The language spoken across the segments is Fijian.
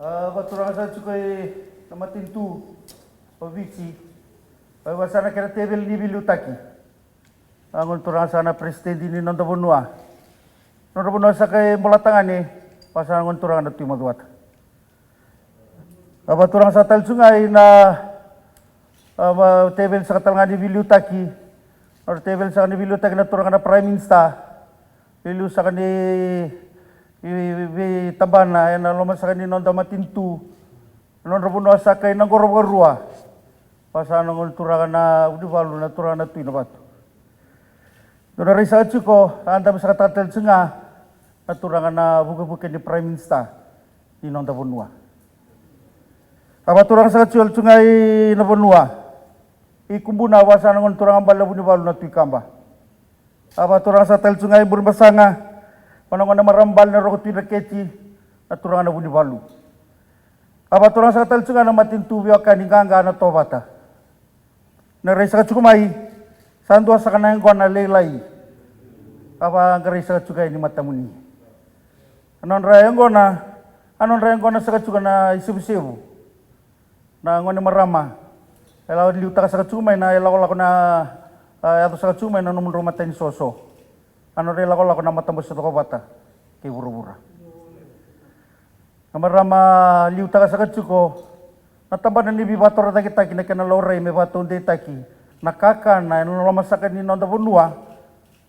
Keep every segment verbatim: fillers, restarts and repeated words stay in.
A, vakaturaga saka tiko i na matanitu o Viti. A, vaka saka na kena teveli ni veiliutaki. A, gone turaga saka na peresitedi ni noda vanua. Nodra vanua saka e Bolatagane, vaka saka na gone turaga na Tui Macuata. A, vakaturaga saka tale tiko ga i na, a, va-, teveli saka tale ga ni veiliutaki. Nodra teveli saka ni veiliutaki na turaga na Prime Minister. Veiliu saka ni, i, i, veitabana ena loma saka ni noda matanitu. Nodra vanua saka i na qoro vakarua. Vaka saka na gone turaga na Vunivalu, na turaga na Tui Navatu. Dou na rai saka tiko, a dabe saka tale tiko ga na turaga na vukevuke ni Prime Minister ni noda vanua. A vakaturaga saka tiko tale tiko ga i na vanua. I Kubuna, vaka saka na gone turaga bale na Vunivalu na Tui Kaba. A vakaturaga saka tale tiko ga i Burebasaga, vaka na gone marama bale na Roko Tui Dreketi, na turaga na Vunivalu. A vakaturaga saka tale tiko ga na matanitu veiwekani qaqa na Tovata. Na rai saka tiko mai, sa dua saka na yaqona lailai. A vaqarai saka tiko yani matamuni. A nodra yaqona, a nodra yaqona saka tiko na isevusevu. Na gone marama. E lako liutaka saka tiko mai na, e lakolako na, a, yaco saka tiko mai na nomudrau matai ni soso. A nodra ilakolako na Matabose Cokovata kei vuravura. Na marama liutaka saka tiko na tabana ni veivakatorocaketaki na kena laurai me vakataudeitaki na kakana ena loma saka ni noda vanua,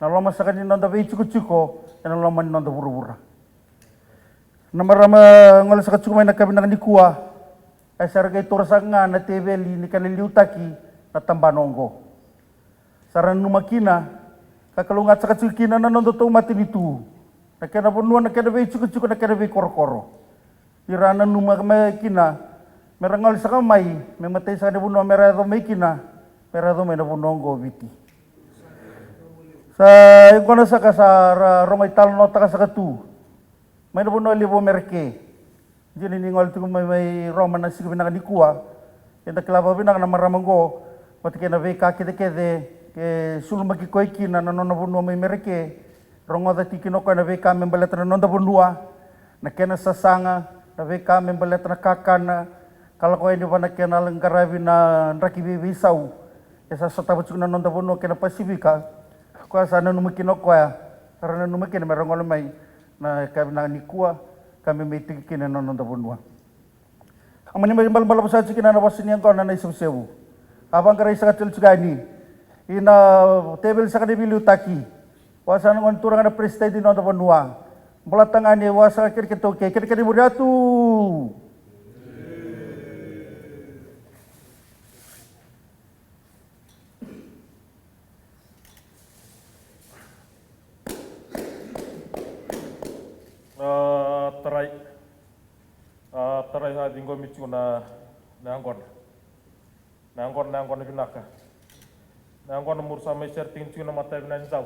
na loma saka ni noda veitikotiko, ena loma ni noda vuravura. Na marama gole saka tiko mai na yakavi vinaka nikua, e sa ra qai taura saka ga na teveli ni kena liutaki na tabana oqo. Sa ra nanuma kina, ka kalougata saka tiko kina na noda tou matanitu, na kena vanua, na kena veitikotiko, na kena veikorokoro. Ni ra nanuma mai kina me ra gole saka mai, me matai saka ni vanua me ra yaco mai kina, me ra yaco mai na vanua oqo o Viti. Sa yaqona saka sa ra rogo italanoataka saka tu mai na vanua levu o Mereke. Dina ni gole tiko mai, mai Roma na siga vinaka nikua. Eda kila vakavinaka na marama oqo vata kei na veika kecekece e sulumaki koya kina na nona vanua mai Mereke. Rogoca tiko kina o koya na veika me baleta na noda vanua, na kena sasaga, na veika me baleta na kakana, ka lako yani vua na kena qaravi na draki veiveisau e sa sotava tiko na noda vanua kei na Pasifika. Koya sa nanuma kina o koya, ra nanuma kina me ra gole mai na yakavi vinaka nikua, ka me mai tiko kina na noda vanua. A mani mai balabala vasa tiko kina na vosa ni yaqona na isevusevu. A vaqarai saka tale tiko yani i na teveli saka ni veiliutaki. Vaka saka na gone turaga na peresitedi ni noda vanua. Bolatagane, vaka saka kei na keitou kei, kei na kena muri atu. A, tarai. A, tarai, sa ciqomi tiko na, na yaqona. Na yaqona, na yaqona vinaka. Na yaqona muri sa mai sere tiko na matavi na Nijau.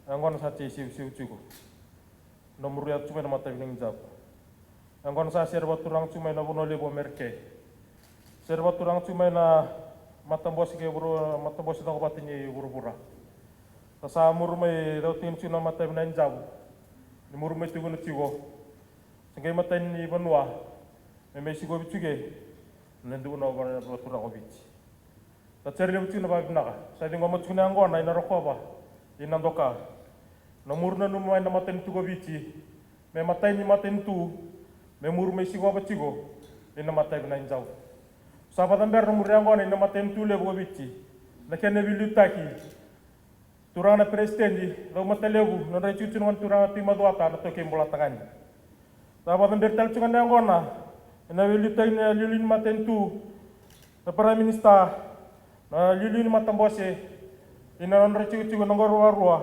Na yaqona sa tei sivusivu tiko. Na muri yaco tiko mai na matavi na Nijau. Na yaqona sa sere vakaturaga tiko mai na vanua levu o Mereke. Sere vakaturaga tiko mai na matabose kei vuru, matabose cokovata ni vuravura. Sa sa muri mai cau tiko na matavi na Nijau. Ni muri mai tukuna tiko. Sa qai matai ni vanua me mai sikovi tiko na dua na vanua vakaturaga o Viti. Sa sere levu tiko na vakavinaka. Sa ciqoma tiko na yaqona i na rokova i na doka. Na muri nanuma mai na matanitu ko Viti me matai ni matanitu me muri mai sikova tiko i na matavi na Nijau. Sa vakacabera na muri yaqona i na matanitu levu ko Viti na kena veiliutaki. Turaga na peresitedi, cau matalevu, nodra itikotiko na gone turaga na Tui Macuata na taukei Bolatagane. Sa vakacaberi tale tiko ga na yaqona ena veiliutaki na liuliu ni matanitu, na Prime Minister, na liuliu ni matabose, ina nodra itikotiko na qori vakarua,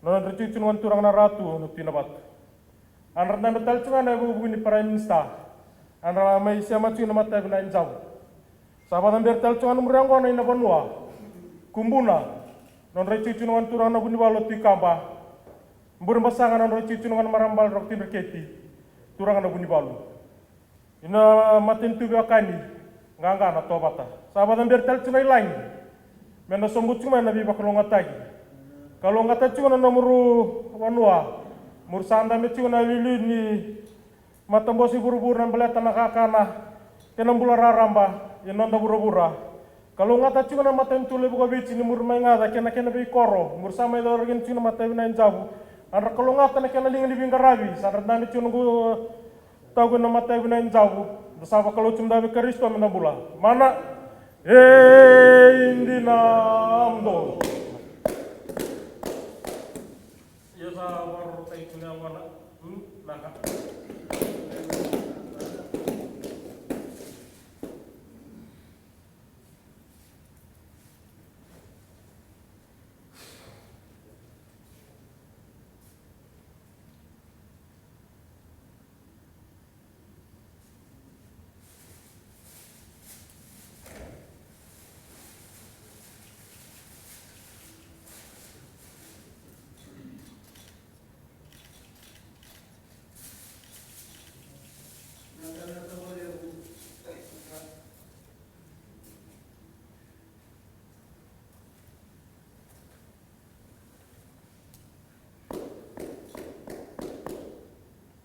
na nodra itikotiko na gone turaga na Ratu na Tui Navatu. A dra dabe tale tiko ga na vukevuke ni Prime Minister, a dra mai sema tiko na matavi na Nijau. Sa vakacaberi tale tiko ga na muri yaqona ina vanua. Kubuna, nodra itikotiko na gone turaga na Vunivalu na Tui Kaba. Burebasaga, nodra itikotiko na gone marama bale Roko Tui Dreketi, turaga na Vunivalu. Ina matanitu veiwekani qaqa na Tovata. Sa vakacaberi tale tiko ga i Lagi me na sobu tiko mai na veivakalougatataki. Kalougata tiko na nomuru vanua. Muri sa dabe tiko na liuliu ni Matabose i vuravura, baleta na kakana kei na bula raraba e noda vuravura. Kalougata tiko na matanitu levu ko Viti ni muri mai gaca kei na kena veikoro, muri sa mai cora kina tiko na matavi na ijavu. A dra kalougata na kena liga ni veiqaravi, sa dra dabe tiko noqu tauki na matavi na ijavu. Da sa vakalou tiko mada vei Karisito me da bula. Mana. Ei, dina, muduo. Ia sa vakarorotaki tu na yavana. Hmm? Naka.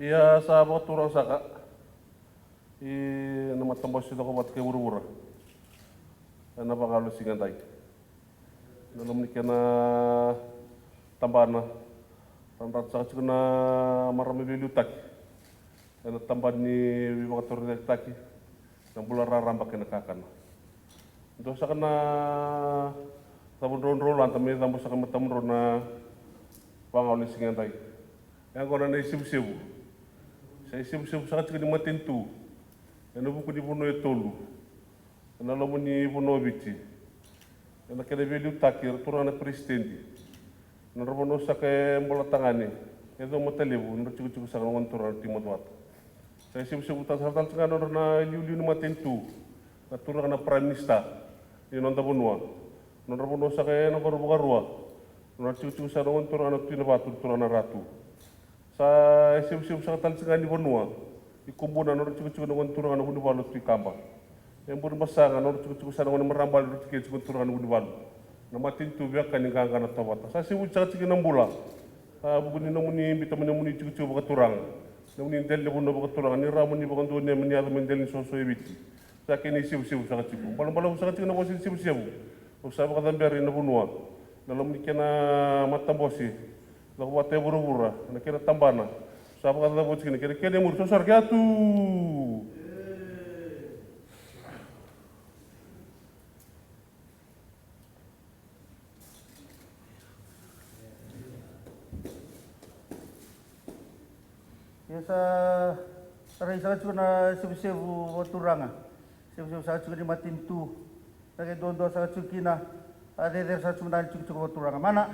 Ia sa vakaturaga saka i na matabose cokovata kei vuravura ena vakayalu siga edai. Na loma ni kena tabana, sa drata saka tiko na marama veiliutaki ena tabana ni veivakatorocaketaki na bula raraba kei na kakana. Dua saka na cava drodro lada me cabo saka matamudrau na vakayalu ni siga edai. E oqo na isevusevu. Sa isevusevu saka tiko ni matanitu ena vuku ni vanua e tolu ena loma ni vanua o Viti. Ena kena veiliutaki era turaga na peresitedi, nodra vanua saka e Bolatagane, e Caumatalevu, nodra tikotiko saka na gone turaga na Tui Macuata. Sa isevusevu saka tale tiko ga nodra na iliuliu ni matanitu na turaga na Prime Minister ni noda vanua, nodra vanua saka e Naqorovakarua, nodra tikotiko saka na gone turaga na Tui Navatu, turaga na Ratu. Sa isevusevu saka tale tiko ga ni vanua i Kubuna, nodra tikotiko na gone turaga na Vunivalu, Tui Kaba. E Burebasaga, nodra tikotiko saka na gone marama bale, nodra tikotiko na turaga na Vunivalu. Na matanitu veiwekani qaqa na tovata. Sa isevuti saka tiko na bula. Sa vuku ni nomuni biuta mai nomuni tikotiko vakaturaga, nomuni dela ni vanua vakaturaga, ni rawa mo ni vakadonui me ni yaco mai dela ni soso e Viti. Sa kena isevusevu saka tiko. Balabalavu saka tiko na vosa ni sevusevu. Au sa vakacabera ina vanua na loma ni kena matabose cokovata e vuravura, na kena tabana. Sa vakacavuti kina kena, kena imuri, sa sara ke atu. Ia sa rai saka tiko na sevusevu vakaturaga. Sevusevu saka tiko ni matanitu. Sa qai duadua saka tiko kina. A cecere saka tiko na tikotiko vakaturaga. Mana.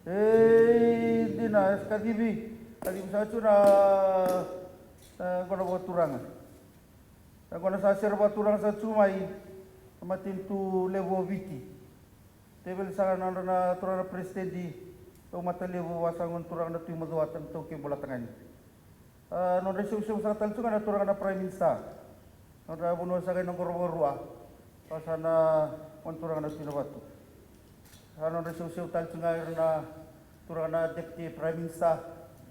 Ei, dina, sa kacivi. Kacivi saka tiko na, e, qona vakaturaga. Sa qona sa sere vakaturaga saka tiko mai na matanitu levu o Viti. Teveli saka na nodra na turaga na peresitedi, Caumatalevu, vaka saka na gone turaga na Tui Macuata, na taukei Bolatagane. A, nodra isevusevu saka tale tiko ga na turaga na Prime Minister. Nodra vanua saka e Naqorovakarua, vaka saka na gone turaga na Tui Navatu. Sa nodra isevusevu tale tiko ga ira na turaga na Deputy Prime Minister,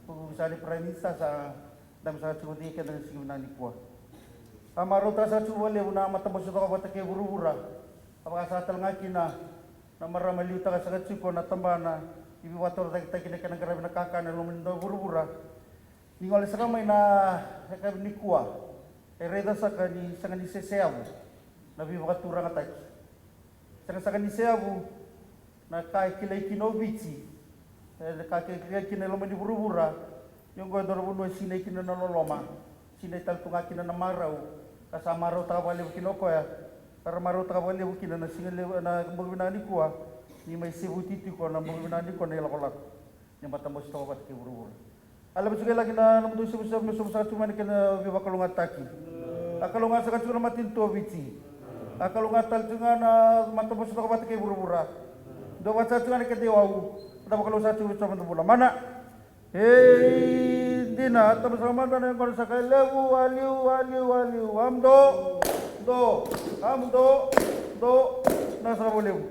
vukivuki saka ni Prime Minister, sa dabe saka tiko vei keda na siga vinaka nikua. A marautaka saka tiko vakalevu na matabose cokovata kei vuravura. A vaka saka tale ga kina na marama liutaka saka tiko na tabana ni veivakatorocaketaki na kena qaravi na kakana e loma ni dua vuravura. Ni gole saka mai na yakavi nikua, e raica saka ni sega ni seseyavu na veivakaturagataki. Sega saka ni seyavu na ka e kilai kina o Viti, e, na ka e kilai kina e loma ni vuravura. Ia oqo e dua na vanua e sinai kina na loloma, sinai tale tu ga kina na marau, ka sa marautaka vakalevu kina o koya, ka ra marautaka vakalevu kina na siga levu, na bogi vinaka nikua, ni mai sevuti tiko na bogi vinaka nikua na ilakolako ni matabose cokovata kei vuravura. A levu tiko e laki na nomudou isevusevu me sobu saka tiko mai na kena veivakalougatataki. A kalougata saka tiko na matanitu o Viti. A kalougata tale tiko ga na matabose cokovata kei vuravura. Dua vata saka tiko ga na keda iwau. Da vakalou saka tiko vei Jiova na bula. Mana. Ei, dina, a tama saka mada na yaqona saka e levu, a liu, a liu, a liu. A muduo, do, a muduo, do, na saka vakalevu.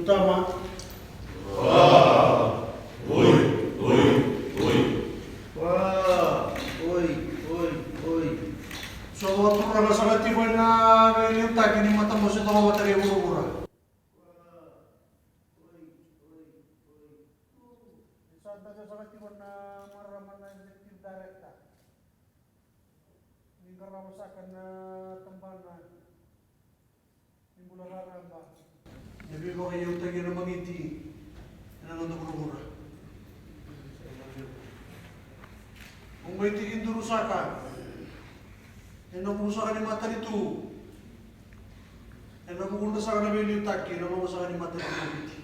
Tama. Oi, oi, oi. Oi, oi, oi. So turaga saka tiko ena veiliutaki ni matabose caka vata kei vuravura. Sa tiko saka tiko na marama na executive director. Ni qarava saka na tabana ni bula raraba. Ni veivakaiyautaki ena magiti ena noda vuravura. Au mai tikiduru saka ena vuku saka ni matanitu, ena vukudra saka na veiliutaki ena loma saka ni matanitu.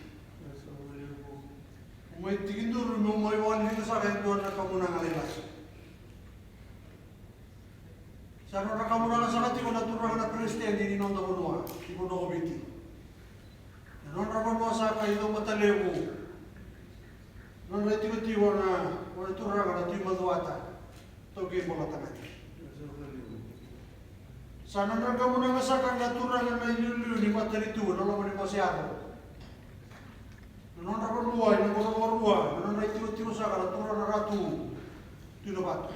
Au mai tikiduru meu mai vakaliliga saka e dua na kamunaga lailai. Sa nodra kamunaga saka tiko na turaga na peresitedi ni noda vanua, ni vanua o Viti. Na nodra vanua saka i Caumatalevu. Nodra itikotiko na, na turaga na Tui Macuata, taukei Bolatagane. Sa nodra kamunaga saka na turaga na iliuliu ni matanitu ena loma ni bose yaco. Na nodra vanua ena Qorovoarua, na nodra itikotiko saka na turaga na Ratu Tui Navatu.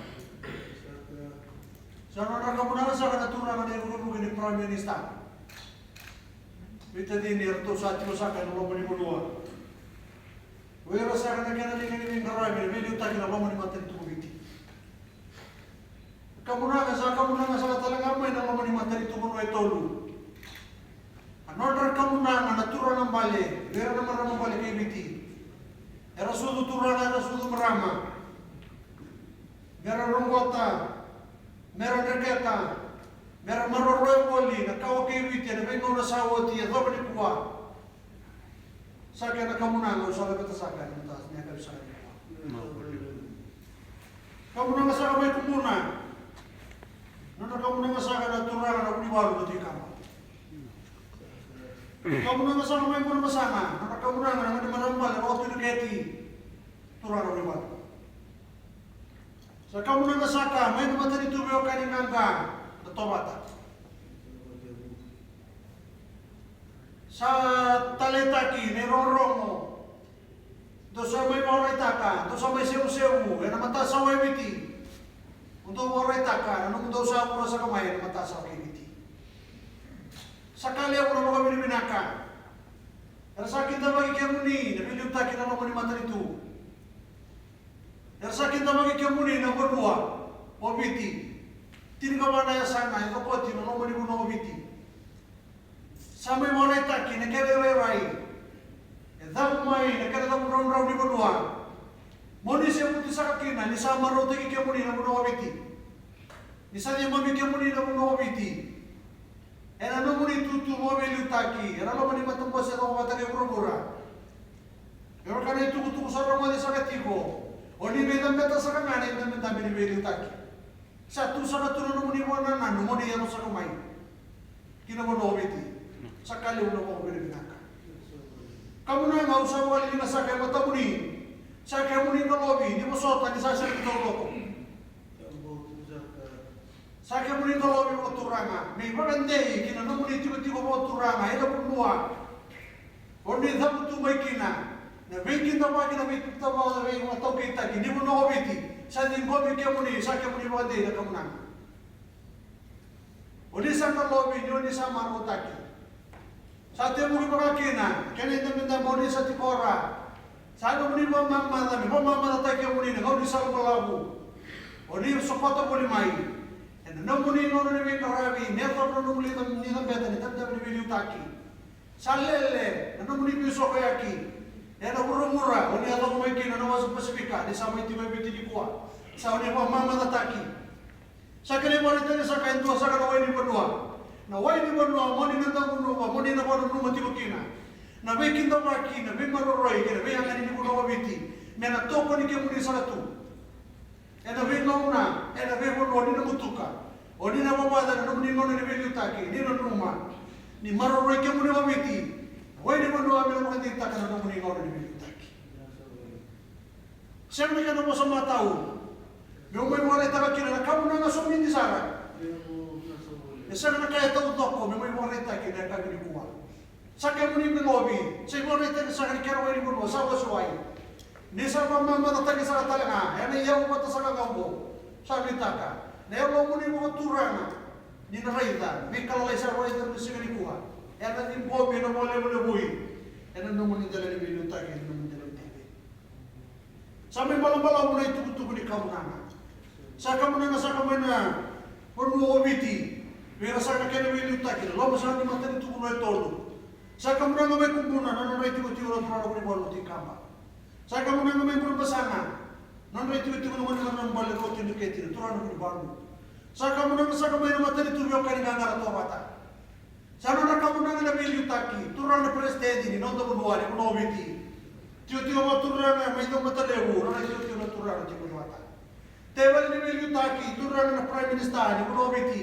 Sa nodra kamunaga saka na turaga na ivukevuke ni Prime Minister. Veitacini eratou sa tiko saka ena loma ni vanua. O ira saka na kena liga ni veiqaravi, na veiliutaki ena loma ni matanitu o Viti. Kamunaga, sa kamunaga saka tale ga mai na loma ni matanitu vanua e tolu. A nodra kamunaga na turaga bale, vei ira na marama bale kei Viti. Era sucu turaga, era sucu marama. Mera roqota, mera dreketa, mera maroroya voli na kawa kei Viti ena veigauna sa oti, e yacova nikua. Sa kena kamunaga au sa laveta saka ena mataka ni yakavi saka nikua. Kamunaga saka mai Kubuna. Nodra kamunaga saka na turaga na Vunivalu na Tui Kaba. Kamunaga saka mai Burebasaga. Nodra kamunaga na gone marama bale na Tui Naketi. Turaga na Vunivalu. Sa kamunaga saka mai na matanitu veiwekani qaqa na Tovata. Sa taleitaki na irogorogo. Dou sa mai vakaraitaka, dou sa mai sevusevu ena matasawa e Viti. Mo dou vakaraitaka na nomudou sa vura saka mai ena matasawa kei Viti. Sa ka levu na vakavinavinaka. Era sa kidavaki kemuni na veiliutaki ena loma ni matanitu. Era sa kidavaki kemuni na vanua o Viti. Tinikava na yasana e cokoti ena loma ni vanua o Viti. Sa mai vakaraitaki na kena irairai e cavu mai na kena cavu draudrau ni vanua. Mo ni se vuti saka kina ni sa marautaki kemuni na vanua o Viti. Ni sa ciqomi kemuni na vanua o Viti. Ena nomuni itutu vakaveiliutaki ena loma ni matabose caka vata kei vuravura. E vaka na itukutuku sa rogoci saka tiko, o ni veicabeta saka ga na idabedabe ni veiliutaki. Sa tu saka tu na nomuni vakanananu mo ni yaco saka mai ki na vanua o Viti. Sa ka levu na vakavinavinaka. Kamunaga au sa vakaliliga saka e matamuni. Sa kemuni qalovi ni vosota ni sa sega ni taucoko. Sa kemuni qalovi vakaturaga me ivakadei ki na nomuni tikotiko vakaturaga ena vanua o ni cavutu mai kina. Na veikidavaki, na veikidavaki, na veivakataukeitaki ni vanua o Viti sa ciqomi kemuni, sa kemuni vakadei na kamunaga. O ni sa qalovi ni o ni sa marautaki. Sa tevuki vaka kina kena idabedabe o ni sa tiko ra. Sa nomuni vakamamaca me vakamamacataki kemuni na gaunisala balavu. O ni sokota voli mai ena nomuni gauna ni veiqaravi me yacova na nomuni cabeta na idabedabe ni veiliutaki. Sa lele na nomuni veisokoyaki ena vuravura o ni yacova mai kina na wasa Pasifika ni sa mai tiko e Viti nikua. Sa o ni vakamamacataki. Sa kena ivakaraitaki saka e dua saka na wai ni vanua. Na wai ni vanua mo ni na dagunuva, mo ni na vakananuma tiko kina na veikidavaki, na veimaroroi kei na veiyaga ni vanua o Viti me na tokoni kemuni saka tu. Ena veigauna, ena veivanua o ni na butuka, o ni na vavaca na nomuni gauna ni veiliutaki, ni nanuma ni maroroi kemuni o Viti. Na wai ni vanua me na vakadeitaka na nomuni gauna ni veiliutaki. Sega ni kena vosa matau meu mai vakaraitaka kina na kamunaga somidi sara. E sega na ka e taucoko meu mai vakaraitaki ena yakavi nikua. Sa kemuni na lovi, sa ivakaraitaki saka ni kena wai ni vanua sa wasewai. Ni sa vakamamacataki saka tale ga ena iyau vata saka ga oqo. Sa nuitaka na yalomuni vakaturaga ni na raica veika lalai sa raica ena siga nikua. Ena ciqomi ena vakalevulevui ena nomuni dela ni veiliutaki, ena nomuni dela ni teveli. Sa mai balabalavu na itukutuku ni kamunaga. Sa kamunaga saka mai na vanua o Viti, vei ira saka na kena veiliutaki na loma saka ni matanitu vanua e tolu. Sa kamunaga mai Kubuna na nodra itikotiko na turaga na Vunivalu na Tui Kaba. Sa kamunaga mai Burebasaga na nodra itikotiko na gone marama bale na Tui Dreketi na turaga na Vunivalu. Sa kamunaga saka mai na matanitu veiwekani qaqa na Tovata. Sa nodra kamunaga na veiliutaki turaga na peresitedi ni noda vanua ni vanua o Viti. Tikotiko vakaturaga mai Caumatalevu na nodra itikotiko na turaga na Tui Macuata. Teveli ni veiliutaki turaga na Prime Minister ni vanua o Viti.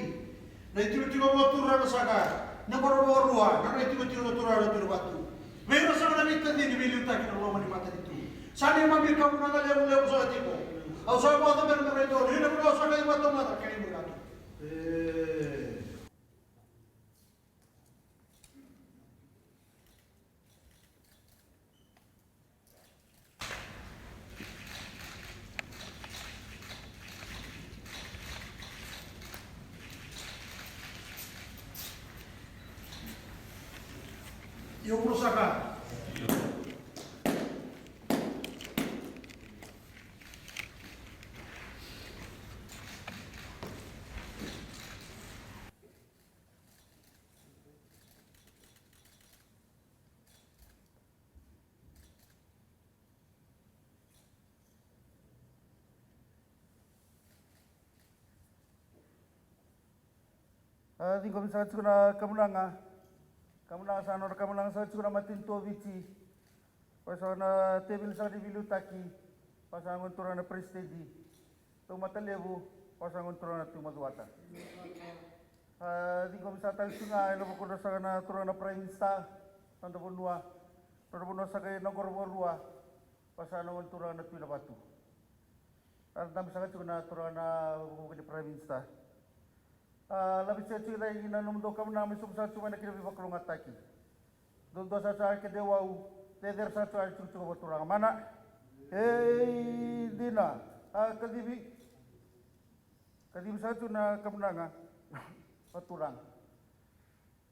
Na itikotiko vakaturaga saka na Qorovakarua na nodra itikotiko na turaga na Tui Navatu. Vei ira saka na veitacini veiliutaki na loma ni matanitu. Sa neimami kamunaga levulevu saka tiko. Au sa vakaca vei ira na rai donu ina vanua saka i vakatamata kei na iVakatu. E. Io, vurusaka. A, ciqomi saka tiko na kamunaga. Kamunaga sa nodra kamunaga saka tiko na matanitu o Viti. Vaka saka na teveli saka ni veiliutaki. Vaka saka na gone turaga na peresitedi. Caumatalevu, vaka saka na gone turaga na Tui Macuata. A, ciqomi saka tale tiko ga ena vukudra saka na turaga na Prime Minister, noda vanua, noda vanua saka i Naqorovoarua, vaka saka na gone turaga na Tui Navatu. A, dabe saka tiko na turaga na vukevuke ni Prime Minister. A, laveti saka tiko na nomudou kamunaga me sobu saka tiko mai na kena veivakalougatataki. Duadua saka tiko na kena iwau, cecere saka tiko na tikotiko vakaturaga. Mana. Ei, dina. A, kacivi. Kacivi saka tiko na kamunaga vakaturaga.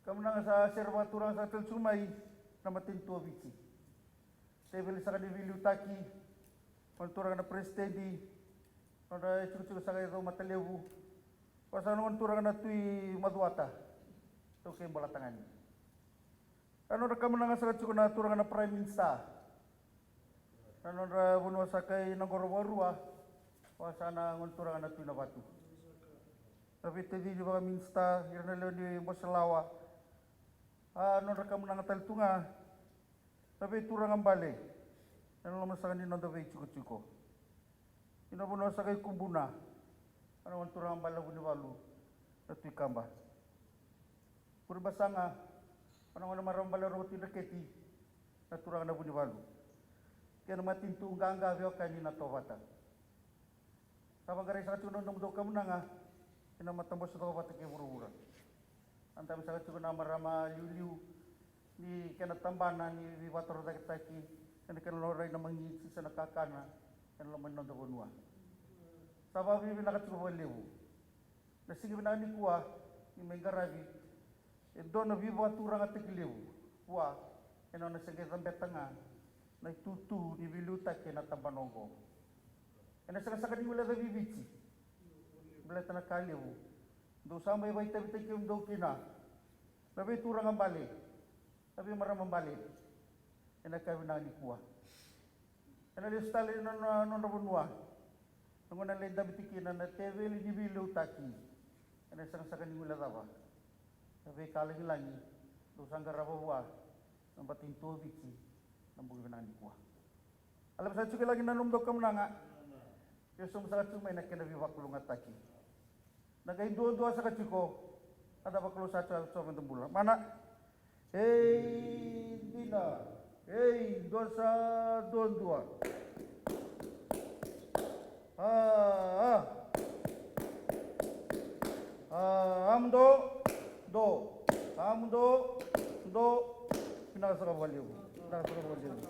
Kamunaga sa sere vakaturaga saka tale tiko mai na matanitu o Viti. Teveli saka ni veiliutaki, gone turaga na peresitedi, nodra itikotiko saka i Caumatalevu, vaka saka na gone turaga na Tui Macuata, Taukei Bolatagane. A, nodra kamunaga saka tiko na turaga na Prime Minister. Na nodra vanua saka i Naqorovoarua, vaka saka na gone turaga na Tui Navatu. Na veitacini vakaminisita, ira na lewe ni Boselawa. A, nodra kamunaga tale tu ga na veituraga bale ena loma saka ni noda veitikotiko. Ina vanua saka i Kubuna, a, na gone turaga bale na Vunivalu na Tui Kaba. Burebasaga, a, na gone marama bale rau Tui Dreketi na turaga na Vunivalu. Kei na matanitu qaqa veiwekani na Tovata. Sa vaqarai saka tiko na nomudou kamunaga ena matabose caka vata kei vuravura. A, dabe saka tiko na marama liuliu ni kena tabana ni veivakatorocaketaki ena kena laurai na magiti se na kakana ena loma ni noda vanua. Sa vakavinavinaka tiko vakalevu. Na siga vinaka nikua ni mai qaravi e dua na veivakaturagataki levu vua ena nona se qai cabeta ga na itutu ni veiliutaki ena tabana oqo. Ena sega saka ni guilecavi Viti baleta na ka levu dou sa mai vakaitavitaki kemudou kina na veituraga bale, na veimarama bale ena ka vinaka nikua. Ena lesu tale na, na nodra vanua na gauna e lai dabe tiko kina na teveli ni veiliutaki. Ena sega saka ni guilecava na veika lagilagi dou sa qarava vua na matanitu o Viti na bogi vinaka nikua. A lave saka tiko i lagi na nomudou kamunaga. Ia sobu saka tiko mai na kena veivakalougatataki. Na qai duadua saka tiko, a da vakalou saka tiko, a da bula. Mana. Ei, dina. Ei, dua sa duadua. A, a. A, a, muduo, duo. A, muduo, duo. Vinaka saka vakalevu. Vinaka saka vakalevu.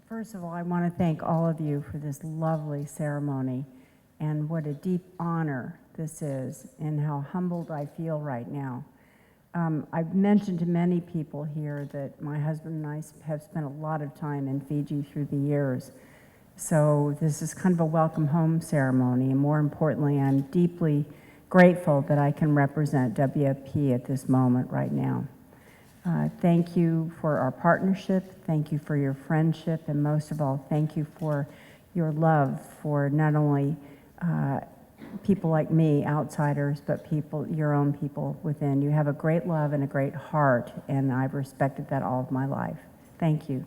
First of all, I want to thank all of you for this lovely ceremony, and what a deep honor this is, and how humbled I feel right now. Um, I've mentioned to many people here that my husband and I s-, have spent a lot of time in Fiji through the years. So this is kind of a welcome home ceremony, and more importantly, I'm deeply grateful that I can represent W F P at this moment right now. Uh, thank you for our partnership. Thank you for your friendship. And most of all, thank you for your love for not only, uh, people like me, outsiders, but people, your own people within. You have a great love and a great heart, and I've respected that all of my life. Thank you.